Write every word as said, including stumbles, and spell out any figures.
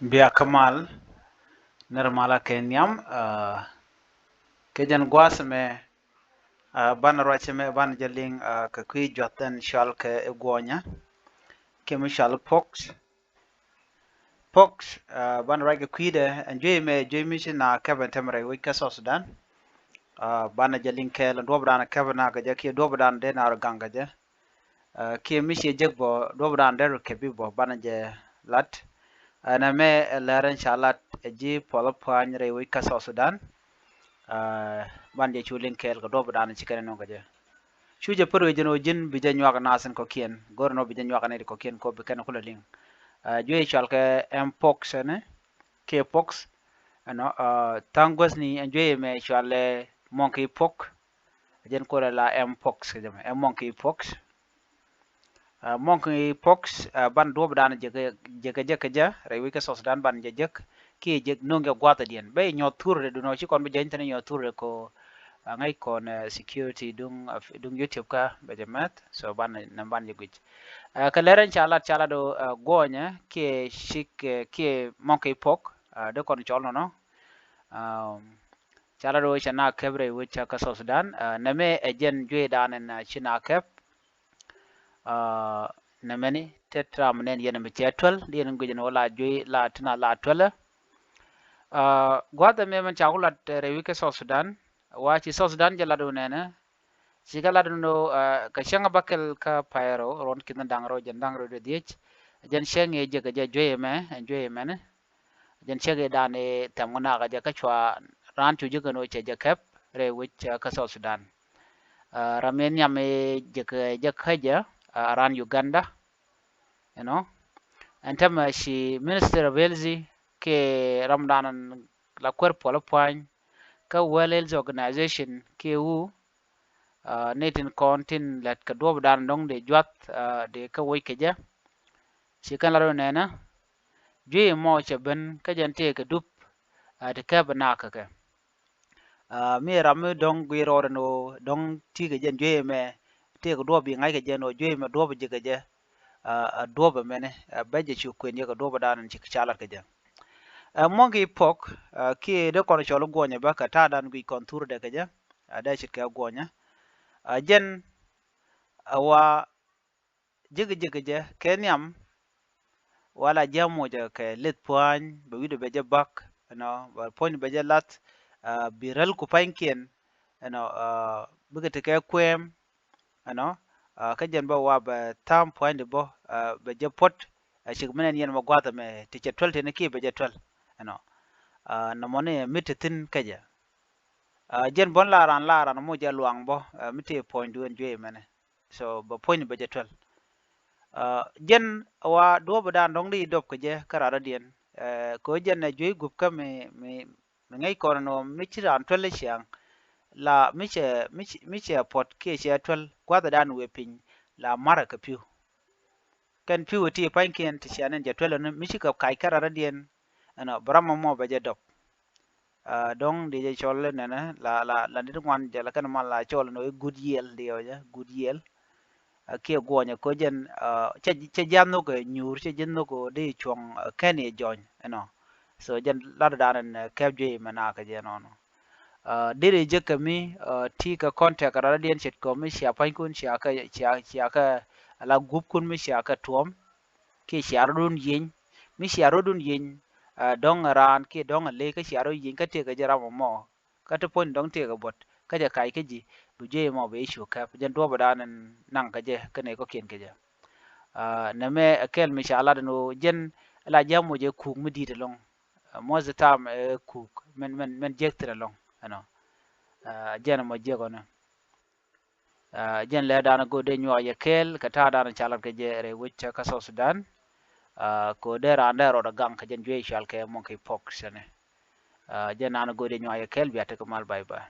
Bia kä mal, nir mala kɛ nhiam, ah, kɛ jɛn gua̱a̱th mɛ, ah, banɛ ruac mɛ banɛ jɛ liŋ, ah, kɛ kui̱ juath ɛn cɔal kɛ i̱ guɔnyä, kɛ mi cɔal i̱ pox. Pox, ah, banɛ ruac kɛ kui̱dɛ, ɛn juey mɛ, juey mi ci na kɛp ɛn tɛmɛ rɛy wec kä South Sudan. Ah, banɛ jɛ liŋ kɛɛl, duɔp dan kɛp na kɛ jɛ, kiɛ duɔp dan dee na rɔ gaŋ kɛ jɛ. Ah, kiɛ mi ciɛ jek bɔ, duɔp dan dee rɔ kɛp i̱ bɔ, banɛ jɛ lat. Ah, nɛ mɛ ɛ lɛr ɛn ca lat ɛ ji̱ puɔl pua̱ny rɛy wec kä South Sudan. Ah, banɛ jɛ cu liŋ kɛɛl kɛ duɔp dan ci kɛn nɔŋ kɛ jɛ. Cu jɛ pär wec jɛn ɔ ji̱n bi jɛ nyuak nath in kɔkiɛn, go̱r in ɔ bi jɛ nyuak nɛy ti kɔkiɛn kɔ bi kɛn kulɛ liŋ. Ah, juey cɔal kɛ mpox ɛnɛ, kiɛ pox, ɛnɔ, ah, tha̱a̱ŋ guäthni ɛn juey mɛ cɔal ɛ monkey pox. Jɛn kolɛ la mpox kɛ jɛ mɛ, ɛ monkey pox. Ah, monkey pox, ah, ban duɔp dan jɛ kɛ, jɛ kɛ jɛ kɛ jɛ, rɛy wec kä South Sudan ban jɛ jek, kiɛ jɛ no̱o̱ŋ jɛ gua̱thädiɛn. Bɛ nyɔ̱th thurɛ dunɔ ci kɔn bi jɛ in tɛn nyɔ̱th thurɛ ko, ah, ŋäc kɔn, eh, security duŋ, ah, duŋ YouTube kä bɛ jɛ mɛth, so ban, nɛ ban jɛ guic. Ah, kɛ lɛr ɛn ca lat, ca lat do, ah, guɔnyä, kiɛ cik, eh, kiɛ monkey pox, ah, dee kɔn cɔl nɔnɔ. Ah, ca lat do ca na kɛp rɛy wec kä South Sudan, ah, nɛ mɛ ɛ jɛn juey dan ɛn, ah, ci na kɛp, ah, nɛ mɛni, tet ram nɛn yɛn mi cɛ tuäl, di yɛn guic ni wä la juey, la tina la tuälä. Ah, gua̱th ɛmɛ mɛn ca ku lat, eh, rɛy wec kä South Sudan, wa ci South Sudan jɛ lat wä nɛnɛ, ci kɛ lat wä nɔ, ah, kɛ cäŋ bäkɛl kä pay rɛw, ruɔn ki̱n da̱ŋ rɛw, jɛn da̱ŋ rɛw dee dhiec, jɛn cäŋ i̱ jek kɛ jɛ juey ɛmɛ, ɛn juey ɛmɛni. Jɛn cäŋ i̱ dan i̱ thɛm ŋu nakä jɛ kä cua raan cu ji̱ kɛn ɣöö cɛ jɛ kɛp rɛy wec, ah, kä South Sudan. Ah, ram i̱ nhiam i̱ jɛ kɛ jɛ kä jɛ, ah, raan Uganda. You know, ɛn tämɛ ci Minister of Health kiɛ ram dan la kuer puɔl pua̱ny kä World Health Organization kiɛ wu, ah, ni tin kɔn tin lɛt kɛ duɔp dan dɔ̱ŋ dee juath, ah, dee kä wec kɛ jɛ. Ci kɛn lat wä nɛnɛ, juey mɔ cɛ ben kä jɛn tëë kɛ dup, ah, ti kɛp nak kɛ kɛ. Ah, mi ram mi dɔ̱ŋ guiy rɔɔdɛ ni ɣöö dɔ̱ŋ ti kɛ jɛn juey mɛ, tëë kɛ duɔp bi ŋa̱c kɛ jɛn ɣöö juey mɛ duɔp ji̱ kɛ jɛ, ah, ah, duɔp ɛmɛni, ah, bɛ jɛ cu kuën yɛ kɛ duɔp dan ci ca lat kɛ jɛ. Ah, monkey pox, ah, kiɛ dee kɔn cɔl guɔnyä bä kɛ ta̱a̱ dan guic kɔn thurdɛ kɛ jɛ, ah, dee ce̱tkɛ guɔnyä. Ah, jɛn, ah, wa ji̱k ji̱k jɛ kɛ nhiam, wala ji̱ amocɛ kɛ lith pua̱ny, bɛ wi̱cdɛ bɛ jɛ bak, you know, bɛ puɔ̱ny bɛ jɛ lath, ah, bi räl ku pa̱nykiɛn, you know, ah, bikɛ ti kɛ kuɛɛm, you know, ah, kä jɛn bä wa bɛ tha̱a̱m pua̱nydɛ bä, ah, bɛ jɛ puɔ̱t, ah, cik mi nɛn yɛn mɛ gua̱th ɛmɛ ti cɛ tuäl tini kiɛ bɛ jɛ tuäl, you know. Ah, nɔmɔni mi ti thi̱n kä jɛ. Ah, jɛn bä la ran la ran mocɛ luaŋ bä, ah, mi ti puɔ̱nydu ɛn juey mɛnɛ. So bɛ puɔ̱nyni bɛ jɛ tuäl. Ah, jɛn wa duɔ̱ɔ̱p dan dɔ̱ŋ di dɔp kɛ jɛ kä ran rɔ̱diɛn. Ah, kɛ ɣöö jɛn ɛ juey gup kä mi, mi, mi ŋäc kɔn ɛn ɣöö mi ci ran tuäl i̱ ciaŋ. La mi cɛ, mi cɛ, mi cɛ puɔ̱t kiɛ cɛ tuäl gua̱thɛ dan wëë piny la marɛ kɛ pi̱w. Kɛn pi̱w ɛ ti pa̱nykiɛn ti cia nɛn jɛ tuäl ɛn mi ci kɛ kac kä ran rɔ̱diɛn. Ɛnɔ bɛ ram ɛmɔ bɛ jɛ dɔp. Ah, dɔ̱ŋ di jɛ cɔl nɛnɛ la, la, la dit ŋuan jɛ la kɛn mal la cɔl nɔ i̱ good yield di ɔ jɛ good yield. Ah, kiɛ guɔnyɛ ko jɛn, ah, cɛ, cɛ jiath nhok ɛ nyuur, cɛ jiath nhok ɔ di cuɔ̱ŋ, ah, kɛn i̱ jɔny, you know. So jɛn lat dan ɛn, ah, kɛp juey mɛ na kɛ jɛ nɔnɔ. Ah, diri jek kɛ mi, ah, ti kɛ contact rɔ̱diɛn ce̱tkɛ mi cia pua̱nykun cia kɛ, cia, cia kɛ ala gupkun mi cia kɛ tuɔ̱ɔ̱m. Kiɛ cia rɔ̱dun yieny, mi cia rɔ̱dun yieny, ah, dɔ̱ŋ raan kiɛ dɔ̱ŋ a ley kä cia rɔ̱ yieny kä tëëkɛ jɛ ram ɛmɔ. Kä ti puɔ̱ny dɔ̱ŋ tëëkɛ buɔ̱t kä jɛ kac kä ji̱, bi juey ɛmɔ bɛ i̱ cu kɛp. Jɛn duɔ̱ɔ̱p dan naŋ kä jɛ kä nɛy kɔ̱kiɛn kɛ jɛ. Ah, nɛmɛ ɛ kɛl mi ca lat ɛn ɣöö jɛn la ji̱ amocɛ kuk mi di̱i̱t ɛlɔ̱ŋ. Ah, most of the time ɛ kuk mɛn, mɛn, mɛn jiäk thi̱n ɛlɔ̱ŋ, you know. Ah, jɛn ɛmɔ jiäk ɔnɛ. Ah, jɛn lɛ dan go̱o̱r dee nyuak yɛ kɛɛl kɛ ta̱a̱ dan ca lat kɛ jɛ rɛy wec kä South Sudan. Ah, kɛ ɣöö dee raan dee rɔɔdɛ gaŋ kɛ jɛn juey cɔal kɛ monkey pox ɛnɛ. Ah, jɛn dan go̱o̱r dee nyuak yɛ kɛɛl, bia tekɛ mal, bye bye.